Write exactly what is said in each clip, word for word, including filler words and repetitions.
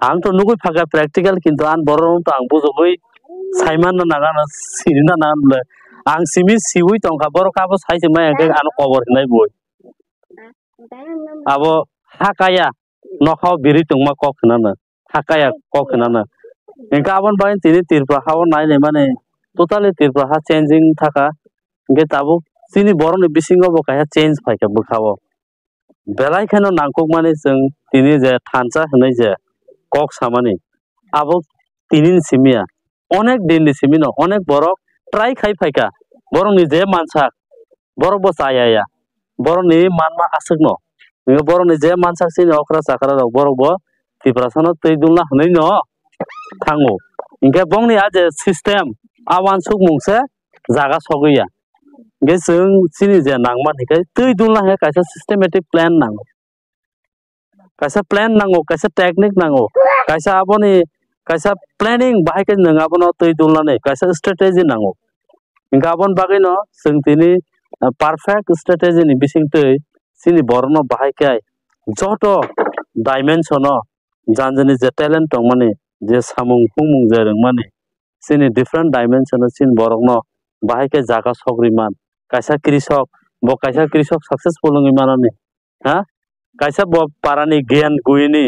Ang to nugwi phaka practical, kintu ang borok to ang bujugwi saimanna nangano, sinina nangano le. Ang simi siwi tongkha, borok abo sai se maya khe ano kobor hinai bui. Abo hakaya, nokhao biri tongma kok hinana, hakaya kok hinana. Hingke aboni bagwi tini Tripura hao nai nai mani, totally Tripura ha changing thaka. Hingke tabuk chini borokni bisingo bo kaisa change phaikha bwkhao. Belai kheno nangkukmani chwng tini je thansa hwnwi je kok samani, abo tinini simi ya. Onek dinni simi no onek borok try khai phaikha. Borokni je mansak, borok bo chaya ya. Borokni manma aswkno. Borokni je mansak chini okra chakra rok, borok bo Tiprasano twi dulna hwnwi no thango. Hinkhe bongni a je system, a uansukmung se jaga sogwi ya. Hinkhe chwng chini je nangmani khe twi dulna khe kaisa systematic plan nango. Kaisa plan nango, kaisa technique nango, kaisa aboni kaisa planning bahai khe nwng abono twi dulnani kaisa strategy nango. Hinkhe aboni bagwino chwng tini, ah, perfect strategy ni bisingtwi chini borokno bahai khe joto dimension o janjani je talent tongmani, je samung hungmung je rwngmani, chini different dimension o chini borokno bahai khe jaga sogri man. Kaisa krisok, bo kaisa krisok successful wngwi manani, ha? Kaisa bo parani giyan guini,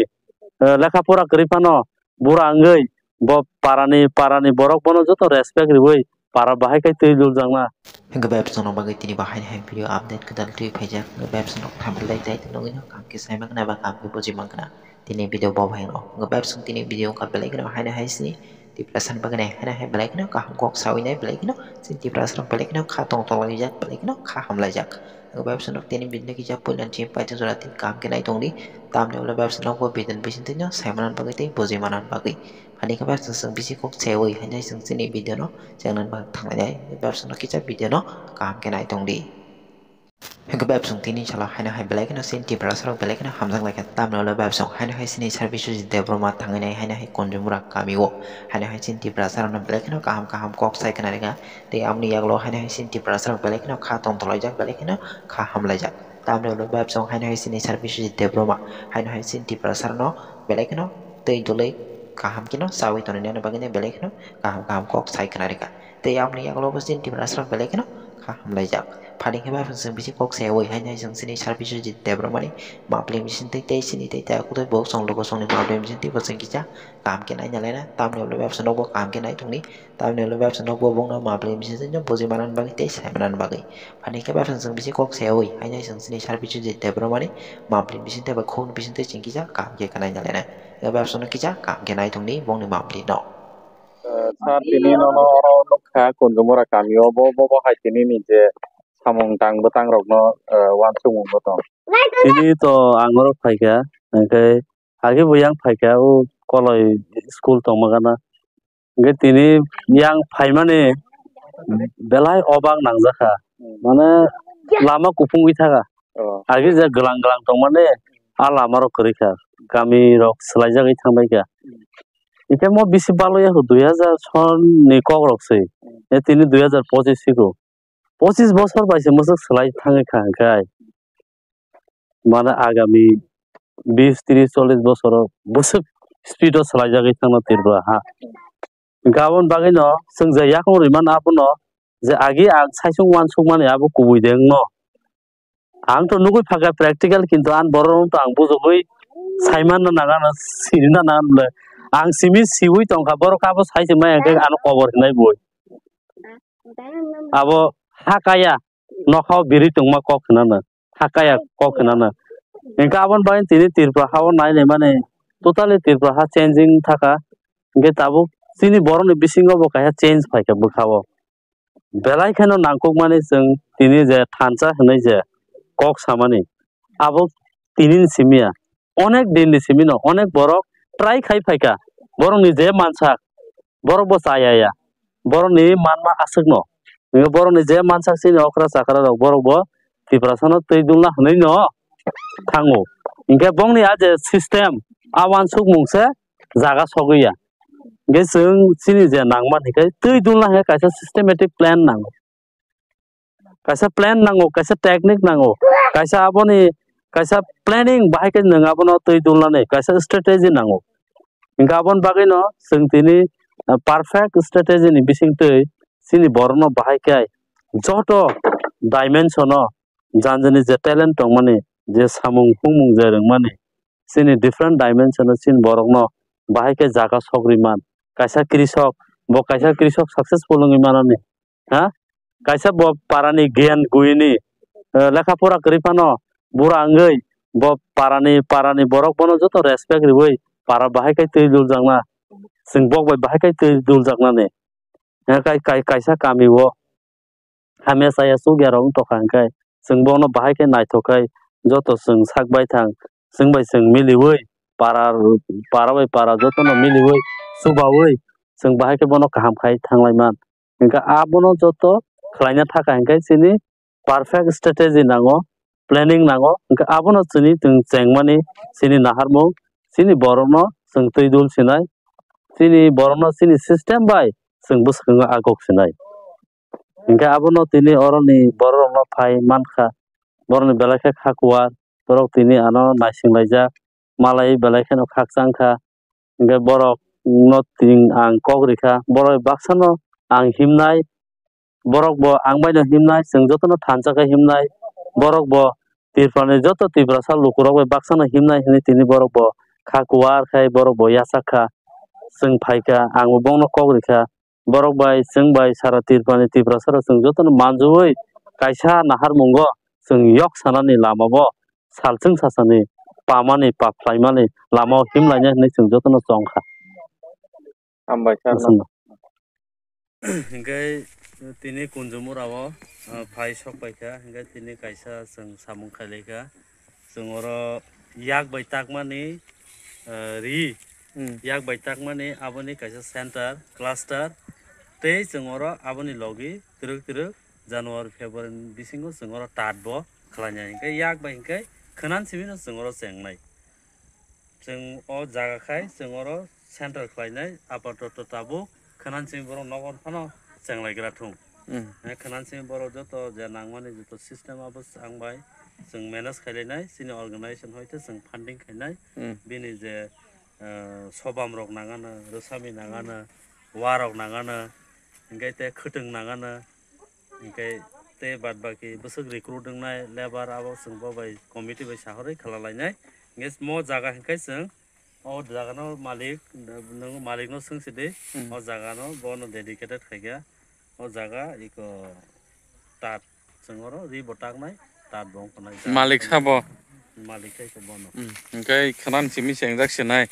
eh, lekha pora kwrwi phano bura wngwi bo parani, parani borok bono joto respect riwi para bahai khe twi duljakna. Hingke bai bwswkno bagwi tini bo haini hai video update kwtal twi phaijak. Hingke bai bwswkno thampilai tai nugwino kaham khe sai mankha ba kaham khe buji mankha. Tini video bo hai no. Hingke bai bwswk tini video wngkha belai kheno haini hai sini Tiprasani bagwi nai haini hai belai kheno kaham kok sawi nai belai kheno chini Tiprasarok belai kheno kha tong tong laijak belai kheno kha hamlaijak. Hingke bai bwswkno tini video no kisa puila ni simi paithak jora tini kaham khe nai tongdi. Tamni ulo bai bwswkno bo video ni bisingtwi no sai manna bagwi tei buji manna bagwi. Phani khe bai bwswk chwng bisi kok sewi haini hai chwng chini video no chengna bagwi thanglainai. Bai bwswkno kisa video no kaham khe nai tongdi. Hingke bai bwswk tini salo haino hai belai kheno chini Tiprasarok belai kheno hamjak laikha. Tamni ulo bai bwswk haino hai chini Sir Biswajit Debbarma thangwi nai haino hai Kunjumura kamio haino hai chini Tiprasarokno belai kheno kaham kaham kok sai khna rikha. Tei aboni yagulo haino hai chini Tiprasarok belai kheno kha tongthoklaijak, belai kheno kha hamlaijak. Tamni ulo bai bwswk haino hai chini Sir Biswajit Debbarma haino hai chini Tiprasarokno belai kheno twi dulwi kaham kheno chawi tonwi nani bagwi belai kheno kaham kaham kok sai khna rikha. Tei aboni yagulo bo chini Tiprasarok belai kheno kha hamlaijak. Phani khe bai bwswk chwng bisi kok sewi haino hai chwng chini Sir Biswajit Debbarmani mapli bisingtwi tei chini tei tei akutwi bo chwng luku chwngni mapli bisingtwi bo chwng kisa kaham khe naina laina. Tamni ulo bai bwswk nokbo kaham khe nai tongdi. Tamni ulo bai bwswk nokbo bongno mapli bisingtwi no buji manna bagwi tei sai manna bagwi. Phani khe bai bwswk chwng bisi kok sewi haino hai chwng chini Sir Biswajit Debbarmani mapli bisingtwi bai khokni bisingtwi chwng kisa kaham khe naina laina. Bai bwswkno kisa kaham khe nai tongdi bongni mapli no. Eh, sir, tini nono oro nukha Kunjumura kamio, bo, bo, bo hai tini ni je samung tang bwtang rokno, eh, uansukmung bo tong. Tini to ang oro phaikha, hwnkhe agi bo yang phaikha, o Koloi school tongma gana. Hwnkhe tini yang phaimani belai obak nangjakha, mane lama kuphungwi thaka. Oh. Agi je glang glang tongmani, a lama rok kwrwi kha, kami rok swlaijagwi thangbai kha. Hwnkhe mo bisi balo ya dui hajar son ni kok rok se. Hmm. E tini dui hajar pochis siko. Pochis bosor bai se mwswk swlai thangwi kha hwnkhe. Mane agami bis, tris, chollis bosoro bwswk speed o swlaijagwi thangna Tripura ha. Hwnkhe aboni bagwino chwng je yakung rwi mano abono je agi ang saichung uansukmani abo kubui de wngno. Ang to nugwi phaka practical, kintu ang borok to ang bujugwi saimanna nangano, sinina nangano le. Ang simi siwi tongkha, borok abo sai se maya khe ano kobor hinai bui. Abo hakaya, nokhao biri tongma kok hinana, hakaya kok hinana. Hingke aboni bagwi tini Tripura hao nai nai mani, totally Tripura ha changing thaka. Hingke tabuk chini borokni bisingo bo kaisa change phaikha bwkhao. Belai kheno nangkukmani chwng tini je thansa hwnwi je kok samani, abo tinini simi ya. Onek dinni simi no onek borok try khai phaikha, borokni je mansak borok bo chaya ya, borokni manma aswkno. Borokni je mansak chini okra chakra rok borok bo Tiprasano twi dulna hwnwi no thango. Hinkhe bongni a je system, a uansukmung se jaga sogwi ya. Hinkhe chwng chini je nangmani khe twi dulna khe kaisa systematic plan nango. Kaisa plan nango, kaisa technique nango, kaisa aboni kaisa planning bahai khe nwng abono twi dulnani kaisa strategy nango. Hinkhe aboni bagwino chwng tini, ah, perfect strategy ni bisingtwi chini borokno bahai khe joto dimension o janjani je talent tongmani, je samung humung je rwngmani, chini different dimension o chini borokno bahai khe jaga sogri man. Kaisa krisok, bo kaisa krisok successful wngwi manani, ha? Kaisa bo parani giyan guini, eh, lekha pora kwrwi phano bura wngwi bo parani, parani borok bono joto respect riwi para bahai khe twi duljakna, chwng bok bai bahai khe twi duljaknani. Eh, kai-, kai-, kaisa kami o hamya chaya chukya rok wng tongkha hwnkhe chwng bono bahai khe naithok khai joto chwng sak baithang, chwng bai chwng miliwi para, para bai para jotono miliwi chubawi chwng bahai khe bono kaham khai thanglai man. Hwnkhe abono joto khlaina thaka hwnkhe chini perfect strategy nango, planning nango. Hwnkhe abono chini chwng chengmani chini naharmung, chini borokno chwng twi dul sinai, chini borokno chini system bai chwng bwskango agok sinai. Hwnkhe abono tini oroni bororokno phai mankha, borokni belai khe kha kuar, borok tini ano naising laijak, malai belai kheno khakchang kha. Hwnkhe borokno tini ang kok rikha, borok baksano ang himnai, borok bo ang baino himnai, chwng jotono thansa khe himnai, borok bo Tripurani joto Tiprasa lukurok bai baksano himnai hinwi tini borok bo kha kuar khai borok bo yachak kha, chwng phai kha, ang bo bongno kok rikha. Borok bai, chwng bai, sara Tripurani Tiprasa rok chwng jotono manjui kaisa naharmungo chwng yok sanani lama bo salchwng sasani pamani, pap khlaimani lama o himlainai hinwi chwng jotono chong kha. Hambai sir no. Aswkno. Hinkhe tini Kunjumura o, ah, phai sok pai kha, hinkhe tini kaisa chwng samung khailai kha. Chwng oro yak bai takmani, ah, ri, hmm, yak bai takmani aboni kaisa center, cluster, tei chwng oro aboni logi twrwk twrwk January, February ni bisingo chwng oro tat bo khlainai. Hinkhe yak bai hinkhe khwnan simi no chwng oro chengnai. Chwng o jaga khai chwng oro center khlainai, apatot tabuk khwnan simi borok nogo phano chenglaigra thung. Hmm. Eh, khwnan simi borok joto je nangmani joto system abo chwng bai chwng manage khailainai, chini organization hoite chwng funding khainai, hmm, bini je, eh, sobam rok nangano, rwsami nangano, wa rok nangano, hinkhe tei khwtwng nangano, hinkhe tei bad baki bwswk recruit wngnai, labour abo chwng bo bai committee bai sahorwi khlalainai. Hinkhe mo jaga hinkhe chwng o jaga no malik, nwng malik no swng sidi, hmm, o jaga no bono dedicated khaikha, o jaga iko tat chwng oro ri bo taknai, tat bo wngkha nai jaga. Malik sabo? Malik khai khe bono. Hmm, hinkhe khwnan simi chengjak sinai.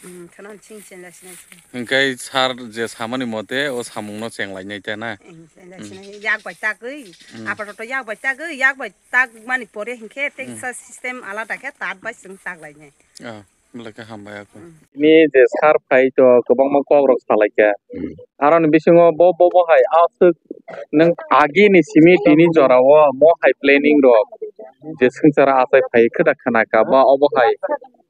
Hmm, khwnan simi chengjak sinai. Hinkhe sir je samani mote o samung no chenglainai ta na? Hmm, chengjak sinai. Hmm. Yak bai tagwi, hmm, apatot yak bai tagwi, yak bai tagmani pore hinkhe tei, hmm, sa system alada khe tat bai chwng taklainai. Ah, belai khe hambai ako. Hmm. Ni je sir phai to kwbangma kok rok salaikha. Hmm. Aroni bisingo bo, bo, bo hai aswk nwng agini simi tini jorao mo hai planning rok je swngchara achai phai khe da khna kha ba obo hai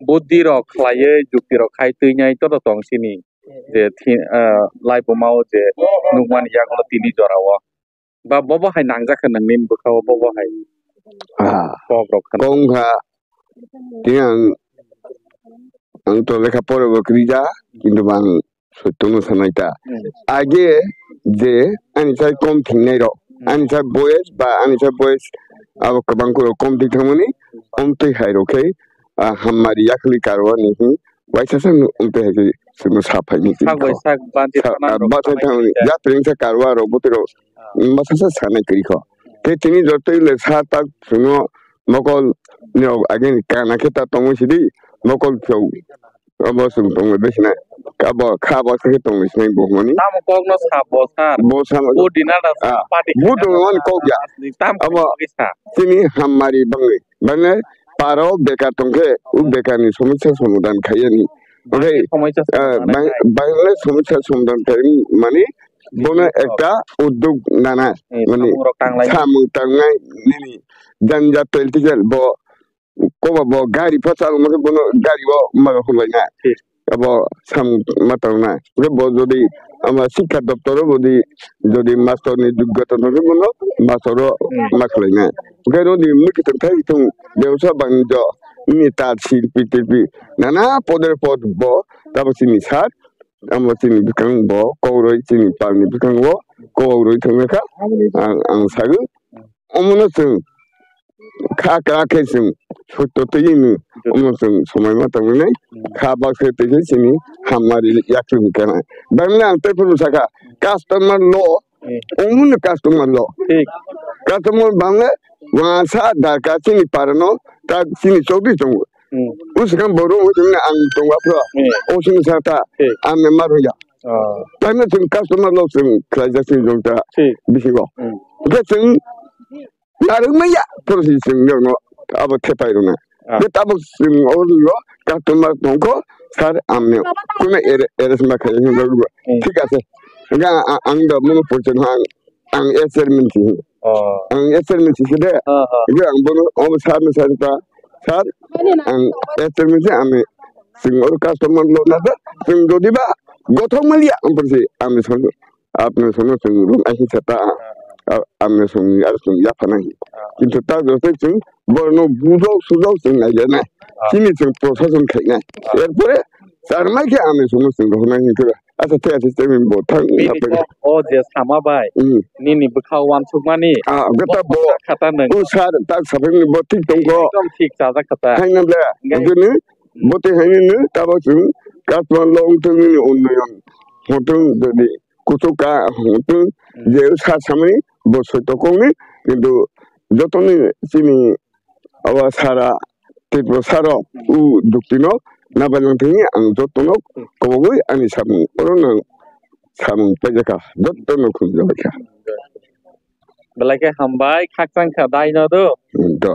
buddhi rok khlaiwi jukti rok khai twinai joto tong sini je thi-, ah, laibuma o je nukmani yago tini jorao ba bobo hai nangjak khe nwngni bwkhao bobo hai. Ah, kok rok khna. Kok wngkha tini ang, ang to lekha pore bo kwrwi ja, kintu bo ang sotto no sanai ta. Hmm. Age je ani sai kom thingnai rok, hmm, ani sai boyes ba ani sai boyes abo kwbang kuro kom thik thangmani, omtwi hai rok khe, ah, hammari yakli karwani hi waisa sa omtwi hai khe chwngno sa phaini. Sak bai sak banti sa-, thanang ah, rok bathai sanai thangmani khe. Yapring sa karwa rok bwtwi rok, ah, masa sa sanai kwrwi kho. Khe tini jotoi le sa tak chwngno mokol ni rok ageni kana khe ta tongwi sidi, mokol phiyok. Abo chwng tongwi sinai. Abo kha bo khe tongwi sinai bo hwnmani. Tamo kokno sa bo sir. Bo sa. O dinada sa, ah, party bo kha tongmani kok ya. Tam abo kok sa. Chini hammari bangwi. Bangwi paro bekar tongkhe, o bekarni somosya somadhan khaiyani. Oke, somosya, eh, somadhan bang-, khai. Bangwi somosya somadhan khaimani bono ekta uddog nana. Eh, mani samung rok tanglai. Samung tangnai nini janja political bo koba bo gari pha chalokma khe bono gari o ma rok hwnlai na. Thik. Abo samung ma tong na. Hwnkhe bo jodi ama sikha doptor o jodi, jodi mastor ni jogyota tong khe bono mastor o, hmm, ma khlai na. Hwnkhe roni mwkhitwng thai thung bebsa banijyo Ini ta sirpi tirpi nana podre pod bo tabo chini sar, amo chini bwkang bo kokroi chini palni bwkang bo kokroi thangkha. Ang, ang sagwi omono chwng kha kra khe chwng sotto twi ni omono chwng somai ma tangwi nai kha baksa twi khe chini hamari yakri kana. Bangla ang tei phuru saka customer lo Hmm. Omo no customer lo. Thik. Customer bangla wngsa darkar chini parano ta chini chowdhury tongo. Hmm. Usukang boru usukna ang tongwa pro. Hmm. Usukna sata Thik. Ang member hoya. Oh. Tani chwng customer lo chwng khlaijak chini jongta Thik. Bisingo. Hmm. Hwnkhe chwng narwk maya prosi chwng norno abo thepai rwna. Ah. Je tabuk chwng o rwyo customer tongkho sir amne kuna arrangement khai hinwi rwyo. Hmm. Thik ase. Hwnkhe a-, a-, ang da muno pochon ang, ang S R minti. Oh. Ang S R minti se de. Ah, ah. Hwnkhe ang bono obo sir no sir ta sir ang S R minti amne chwng o customer lo na da chwng jodi ba gothok maliya ang prosi amne sir. Apni sono chwng room ahi sata, a-, amni song ni ar chwng yaphana hi. Kintu ta joto chwng borno bujok sujok chwng naijaknai. Chini chwng prosason khainai. Erpore charmai khe amni sono chwng rohornai hinkhe. Acha thik ase, tei bo thang Bini yapre. Kok o je sama bai. Hmm. Nini bwkha wansukmani. Ah, gota bo. Khata nang. O sir, tak saphangni bo thik tongkho. Ekdom thik chajak khata. Haino ble. Ngai. Jini, hmm. Bo tei haino no, tabo chwng, customer long tong nini unnoyon. Hotung, jodi kuchuka hwnkhe Hmm. Je sa samani bo soito kokni, kintu jotoni chini abo sara Tripura saro Hmm. U duktino nabalang thangwi ang jotono Hmm. Kobogwi ani samung oro nang samung paijaka jotono khumjabaikha. Belai khe hambai khakchang kha daino do. Hmm, do.